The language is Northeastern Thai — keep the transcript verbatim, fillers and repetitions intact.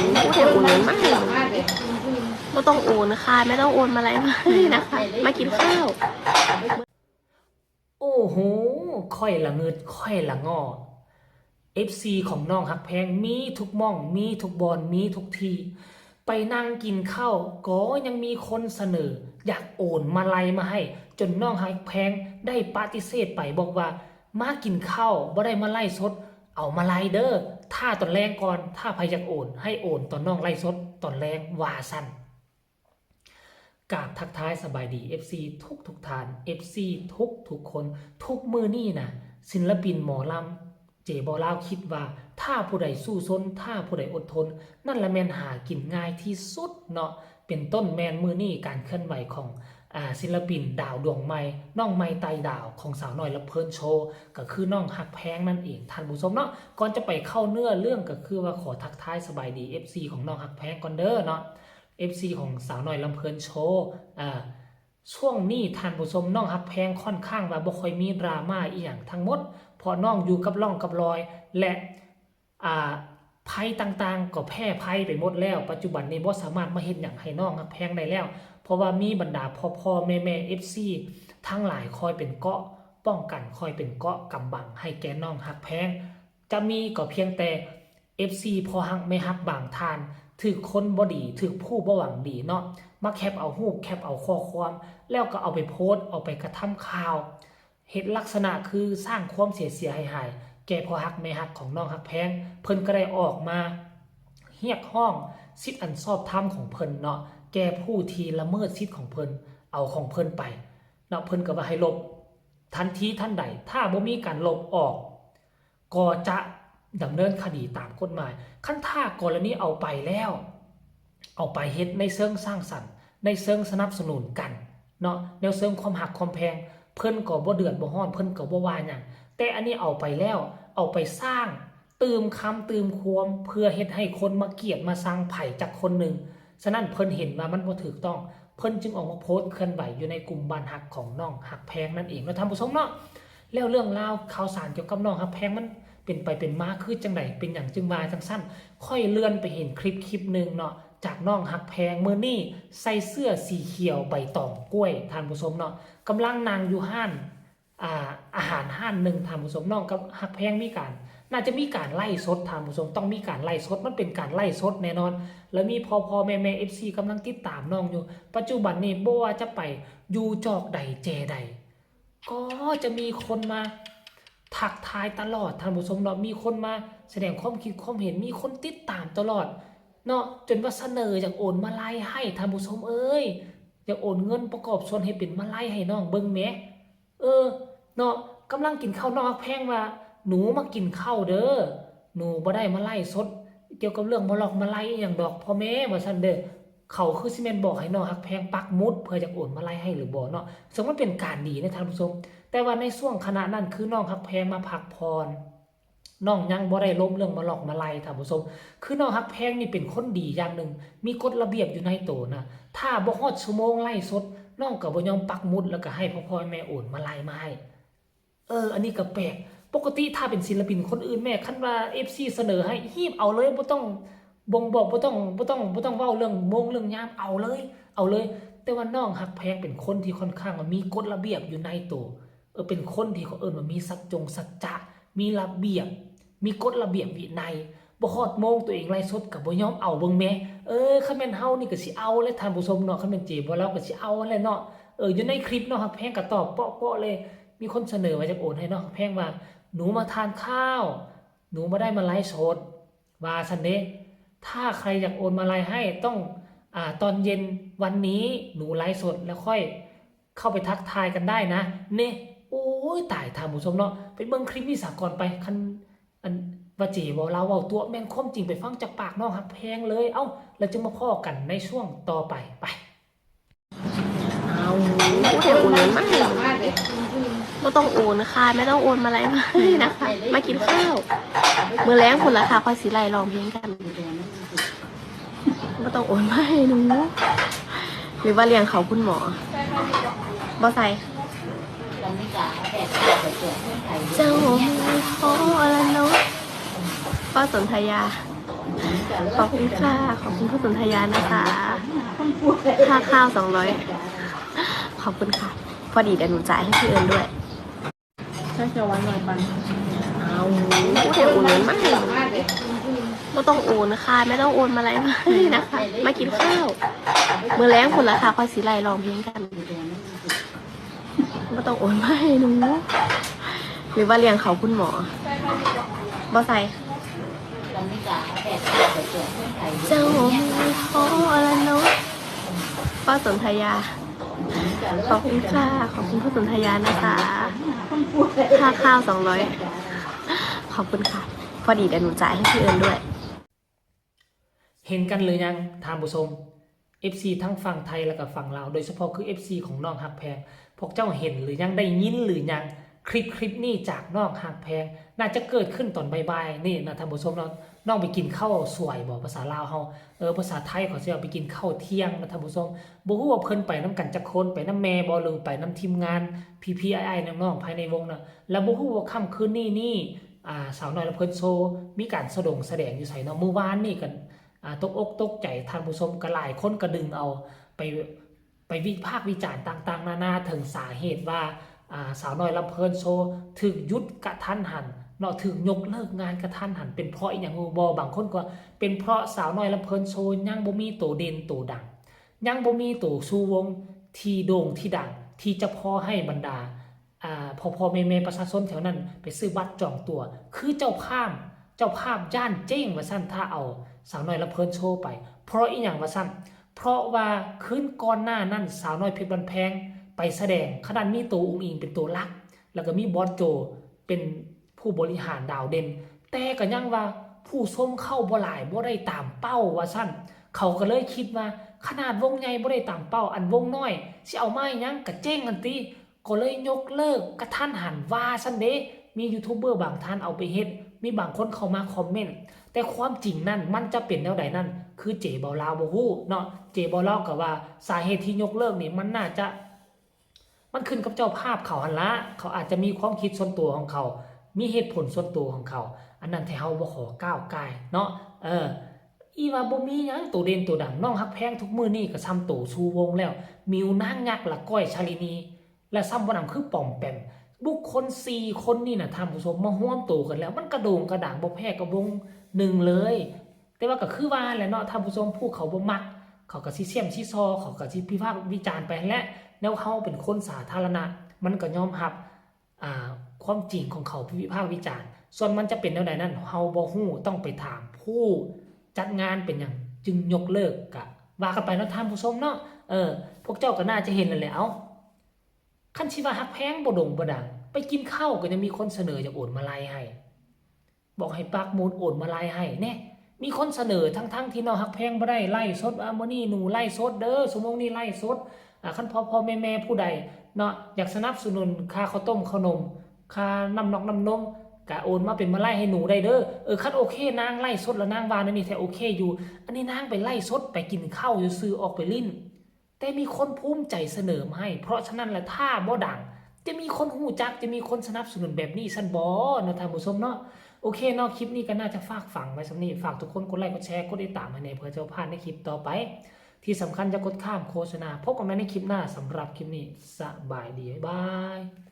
ผู้ใดโอนเงินมาให้หนู ไม่ต้องโอนค่ะ ไม่ต้องโอนมาอะไรมาให้นะคะ มากินข้าว โอ้โห ค่อยละงึด ค่อยละงอ เอฟซี ของน้องฮักแพง มีทุกหม่อง มีทุกบ่อน มีทุกที่ ไปนั่งกินข้าว ก็ยังมีคนเสนอ อยากโอนมาลัยมาให้ จนน้องฮักแพงได้ปฏิเสธไป บอกว่า มากินข้าว บ่ได้มาไลฟ์สด เอามาลัยเด้อ ถ้าตอนแลงก่อน ถ้าใครอยากโอน ให้โอนตอนน้องไลฟ์สด ตอนแลง ว่าซั่น กราบทักทายสบายดี เอฟซี ทุกทุกท่าน เอฟซี ทุกทุกคน ทุกมื้อนี้นะ ศิลปินหมอลำ เจบ่าวลาวคิดว่า ถ้าผู้ใดสู้ซน ถ้าผู้ใดอดทน นั่นละแม่นหากินง่ายที่สุดเนาะ เป็นต้นแม่นมื้อนี้การเคลื่อนไหวของ อ่า ศิลปินดาวดวงใหม่ น้องใหม่ไต่ดาวของสาวน้อยลำเพลินโชว์ ก็คือน้องฮักแพงนั่นเอง ท่านผู้ชมเนาะ ก่อนจะไปเข้าเนื้อเรื่องก็คือว่าขอทักทายสบายดี เอฟซี ของน้องฮักแพงก่อนเด้อเนาะ เอฟซี ของสาวน้อยลำเพลินโชว์ อ่า ช่วงนี้ท่านผู้ชม น้องฮักแพงค่อนข้างว่าบ่ค่อยมีดราม่าอีหยังทั้งหมด เพราะน้องอยู่กับร่องกับรอย และ อ่า ภัยต่างๆ ก็แพ้ภัยไปหมดแล้ว ปัจจุบันนี้บ่สามารถมาเฮ็ดหยังให้น้องฮักแพงได้แล้ว เพราะว่ามีบรรดาพ่อๆ แม่ๆ เอฟซี ทั้งหลายคอยเป็นเกราะป้องกัน คอยเป็นเกราะกำบังให้แก่น้องฮักแพง จะมีก็เพียงแต่ เอฟซี พ่อฮักแม่ฮักบางท่าน ถืกคนบ่ดี ถืกผู้บ่หวังดีเนาะ มาแคปเอารูป แคปเอาข้อความ แล้วก็เอาไปโพสต์ เอาไปกระทำข่าว เฮ็ดลักษณะคือสร้างความเสียเสียหายหายๆ แก่พ่อฮักแม่ฮักของน้องฮักแพง เพิ่นก็ได้ออกมาเรียกร้องสิทธิ์อันชอบธรรมของเพิ่นเนาะ แก่ผู้ที่ละเมิดสิทธิ์ของเพิ่น เอาของเพิ่นไปเนาะ เพิ่นก็ว่าให้ลบทันทีทันใด ถ้าบ่มีการลบออก ก็จะดำเนินคดีตามกฎหมาย คันถ้ากรณีเอาไปแล้ว เอาไปเฮ็ดในเชิงสร้างสรรค์ ในเชิงสนับสนุนกันเนาะ แนวเชิงความฮักความแพง เพิ่นก็บ่เดือดบ่ร้อน เพิ่นก็บ่ว่าหยัง แต่อันนี้เอาไปแล้ว เอาไปสร้าง ตื่มคำตื่มความ เพื่อเฮ็ดให้คนมาเกลียดมาชังไผจักคนหนึ่ง ฉะนั้นเพิ่นเห็นว่ามันบ่ถูกต้อง เพิ่นจึงออกมาโพสต์เคลื่อนไหวอยู่ในกลุ่มบ้านฮักของน้องฮักแพงนั่นเองเนาะท่านผู้ชมเนาะ แล้วเรื่องราวข่าวสารเกี่ยวกับน้องฮักแพงมันเป็นไปเป็นมาคือจั่งใด เป็นหยังจึงว่าจั่งซั่น ค่อยเลื่อนไปเห็นคลิปคลิปหนึ่งเนาะ จากน้องฮักแพงมื้อนี้ใส่เสื้อสีเขียวใบตองกล้วย ท่านผู้ชมเนาะ กำลังนั่งอยู่ร้าน อ่า อาหารร้านหนึ่ง ท่านผู้ชม น้องกับฮักแพงมีการ น่าจะมีการไลฟ์สด ท่านผู้ชม ต้องมีการไลฟ์สด มันเป็นการไลฟ์สดแน่นอน แล้วมีพ่อๆ แม่ๆ เอฟซี กำลังติดตามน้องอยู่ ปัจจุบันนี้บ่ว่าจะไปอยู่จอกใดแจใด ก็จะมีคนมาทักทายตลอด ท่านผู้ชมเนาะ มีคนมาแสดงความคิดความเห็น มีคนติดตามตลอดเนาะ จนว่าเสนออยากโอนมาลัยให้ ท่านผู้ชมเอ้ย อยากโอนเงินประกอบส่วนให้เป็นมาลัยให้น้องเบิ่งแหม เออ เนาะ กำลังกินข้าว น้องฮักแพงว่า หนูมากินข้าวเด้อ หนูบ่ได้มาไลฟ์สด เกี่ยวกับเรื่องมาลอกมาไล่อหย่างดอกพ่อแม่ ว่าซั่นเด้อ เขาคือสิแม่นบอกให้น้องฮักแพงปักหมุดเพื่ออยากโอนมาลัยให้หรือบ่เนาะ ซึ่งมันเป็นการดีนะท่านผู้ชม แต่ว่าในช่วงขณะนั้นคือน้องฮักแพงมาพักผ่อน น้องยังบ่ได้ลบเรื่องมาลอกมาไล่ ท่านผู้ชม คือน้องฮักแพงนี่เป็นคนดีอย่างหนึ่ง มีกฎระเบียบอยู่ในตัวนะ ถ้าบ่ฮอดชั่วโมงไลฟ์สด น้องก็บ่ยอมปักหมุดแล้วก็ให้พ่อๆ แม่ๆ โอนมาลัยมาให้ เออ อันนี้ก็แปลก ปกติถ้าเป็นศิลปินคนอื่นแม่ คันว่า เอฟซี เสนอให้ ฮีบเอาเลย บ่ต้องบ่งบอก บ่ต้อง บ่ต้อง บ่ต้องเว้าเรื่องโมงเรื่องยาม เอาเลย เอาเลย แต่ว่าน้องฮักแพงเป็นคนที่ค่อนข้างว่ามีกฎระเบียบอยู่ในตัว เออ เป็นคนที่เขาเอิ้นว่ามีสัจจงสัจจะ มีระเบียบ มีกฎระเบียบวินัย บ่ฮอดโมงตัวเองไลฟ์สดก็บ่ยอมเอาเบิ่งแหม เออ คันแม่นเฮานี่ก็สิเอาแหละท่านผู้ชมเนาะ คันแม่นเจบ่าวลาวก็สิเอาแหละเนาะ เออ อยู่ในคลิปน้องฮักแพงก็ตอบเปาะๆ เลย มีคนเสนอว่าจะโอนให้น้องฮักแพงว่า หนูมาทานข้าว หนูบ่ได้มาไลฟ์สด ว่าซั่นเด้ ถ้าใครอยากโอนมาลัยให้ต้อง อ่า ตอนเย็นวันนี้หนูไลฟ์สดแล้วค่อยเข้าไปทักทายกันได้นะ เน่ โอ้ย ตาย ท่านผู้ชมเนาะ ไปเบิ่งคลิปนี้สาก่อนไป คัน อันว่าเจบ่าวลาวเว้าตั๋ว แม่นความจริง ไปฟังจากปากน้องฮักแพงเลย เอ้า แล้วจึงมาพ้อกันในช่วงต่อไป ไป เอา ผู้ใดโอนเงินมาให้หนู บ่ต้องโอนค่ะ ไม่ต้องโอนมาอะไรมาให้นะคะ มากินข้าว มื้อแลงพุ้นล่ะค่ะ ค่อยสิไล่ร้องเพลงกัน บ่ต้องโอนมาให้หนู หรือว่าเลี้ยงเขาคุณหมอ บ่ใส่ เจ้ามีพอละเนาะ ป้าสนธยา ขอบคุณค่ะ ขอบคุณพ่อสนธยานะคะ ค่าข้าวสองร้อย ขอบคุณค่ะ พอดีเดี๋ยวหนูจ่ายให้พี่เอิญด้วย ถ้าจะวันลอยปัน เอาผู้ใดโอนเงินมาให้หนูไม่ต้องโอนค่ะ ไม่ต้องโอนมาอะไรมาให้นะคะ มากินข้าว มื้อแลงพุ้นละค่ะ ค่อยสิไล่ร้องเพลงกัน ไม่ต้องโอนมาให้หนู หรือว่าเลี้ยงเขาคุณหมอ บ่ใส่ เจ้ามีพอละเนาะ ป้าสนธยา ขอบคุณค่ะ ขอบคุณป้าสนธยานะคะ ค่าข้าวสองร้อย ขอบคุณค่ะ พอดีเดี๋ยวหนูจ่ายให้พี่เอิญด้วย เห็นกันหรือยังท่านผู้ชม เอฟซี ทั้งฝั่งไทยและก็ฝั่งลาว โดยเฉพาะคือ เอฟซี ของน้องฮักแพง พวกเจ้าเห็นหรือยัง ได้ยินหรือยัง คลิปคลิปนี้จากน้องฮักแพง น่าจะเกิดขึ้นตอนบ่ายๆนี่นะท่านผู้ชมเนาะ น้องไปกินข้าวสวยบ่ ภาษาลาวเฮา เออ ภาษาไทยเขาสิว่าไปกินข้าวเที่ยงนะท่านผู้ชม บ่ฮู้ว่าเพิ่นไปนำกันจักคน ไปนำแม่บ่ หรือไปนำทีมงาน พี่ๆอ้ายๆน้องๆภายในวงเนาะ แล้วบ่ฮู้ว่าค่ำคืนนี้นี่ อ่า สาวน้อยลำเพลินโชว์ มีการแสดงแสดงอยู่ไสเนาะ มื้อวานนี่ก็ อ่า ตกอกตกใจท่านผู้ชม ก็หลายคนก็ดึงเอาไป ไปวิพากษ์วิจารณ์ต่างๆนานา ถึงสาเหตุว่า อ่า สาวน้อยลำเพลินโชว์ ถูกหยุดกะทันหันเนาะ ถูกยกเลิกงานกะทันหัน เป็นเพราะอีหยังบ่ บางคนก็เป็นเพราะสาวน้อยลำเพลินโชว์ยังบ่มีโตเด่นโตดัง ยังบ่มีโตสู่วงที่โด่งที่ดัง ที่จะพอให้บรรดา อ่า พ่อๆแม่ๆประชาชนแถวนั้นไปซื้อบัตรจองตั๋ว คือเจ้าภาพ เจ้าภาพย้านเจ๊งว่าซั่น ถ้าเอาสาวน้อยลำเพลินโชว์ไป เพราะอีหยังว่าซั่น เพราะว่าคืนก่อนหน้านั้นสาวน้อยเพชรบ้านแพงไปแสดง ขนาดมีโตอุ๋งอิ๋งเป็นโตหลัก แล้วก็มีบอสโจเป็นผู้บริหารดาวเด่น แต่ก็ยังว่าผู้ชมเข้าบ่หลาย บ่ได้ตามเป้าว่าซั่น เขาก็เลยคิดว่าขนาดวงใหญ่บ่ได้ตามเป้า อันวงน้อยสิเอามาอีหยัง ก็เจ๊งหั่นติ ก็เลยยกเลิกกะทันหันว่าซั่นเด้ มียูทูบเบอร์บางท่านเอาไปเฮ็ด มีบางคนเข้ามาคอมเมนต์ แต่ความจริงนั่นมันจะเป็นแนวใดนั่น คือเจเบาลาวบ่ฮู้เนาะ เจเบาลาวก็ว่าสาเหตุที่ยกเลิกนี่มันน่าจะ มันขึ้นกับเจ้าภาพเขาหั่นละ เขาอาจจะมีความคิดส่วนตัวของเขา มีเหตุผลส่วนตัวของเขา อันนั้นแท้เฮาบ่ขอก้าวก่ายเนาะ เออ อีว่าบ่มีหยังโตเด่นโตดัง น้องฮักแพงทุกมื้อนี้ก็ส่ำโตสู่วงแล้ว มิวนางยักษ์ละก้อยชาลินี และส่ำบ่หนำคือปอมแปม บุคคลสี่คนนี่นะท่านผู้ชม มารวมโตกันแล้ว มันกระโด่งกระด่างบ่แพ้กับวงหนึ่งเลย แต่ว่าก็คือว่าแหละเนาะท่านผู้ชม ผู้เขาบ่มัก เขาก็สิเสี้ยมสิซอ เขาก็สิพิพากษ์วิจารณ์ไปแหละ แล้วเฮาเป็นคนสาธารณะ มันก็ยอมรับ อ่า ความจริงของเขาวิพากษ์วิจารณ์ ส่วนมันจะเป็นแนวใดนั้น เฮาบ่ฮู้ ต้องไปถามผู้จัดงานเป็นหยังจึงยกเลิก ก็ว่ากันไปเนาะท่านผู้ชมเนาะ เออ พวกเจ้าก็น่าจะเห็นแล้วแหละ เอ้า คันสิว่าฮักแพงบ่โด่งบ่ดัง ไปกินข้าวก็ยังมีคนเสนออยากโอนมาลัยให้ บอกให้ปักหมุดโอนมาลัยให้แน่ มีคนเสนอทั้งๆที่น้องฮักแพงบ่ได้ไลฟ์สด อ่ะ มื้อนี้หนูไลฟ์สดเด้อ ชั่วโมงนี้ไลฟ์สด อ่ะ คันพ่อๆแม่ๆผู้ใดเนาะ อยากสนับสนุนค่าข้าวต้มข้าวนม ค่าน้ำนอกน้ำนม ก็โอนมาเป็นมาลัยให้หนูได้เด้อ เออ คันโอเคนางไลฟ์สดแล้วนางว่าแนวนี้แท้โอเคอยู่ อันนี้นางไปไลฟ์สด ไปกินข้าวซื่อๆ ออกไปลิ้น แต่มีคนภูมิใจเสนอมาให้ เพราะฉะนั้นแหละ ถ้าบ่ดัง จะมีคนฮู้จัก จะมีคนสนับสนุนแบบนี้ซั่นบ่เนาะท่านผู้ชมเนาะ โอเคเนาะ คลิปนี้ก็น่าจะฝากฝังไว้ส่ำนี้ ฝากทุกคนกดไลค์ กดแชร์ กดติดตามให้แน่ เพื่อจะบ่พลาดในคลิปต่อไป ที่สำคัญอย่ากดข้ามโฆษณา พบกันใหม่ในคลิปหน้า สำหรับคลิปนี้ สบายดี บ๊ายบาย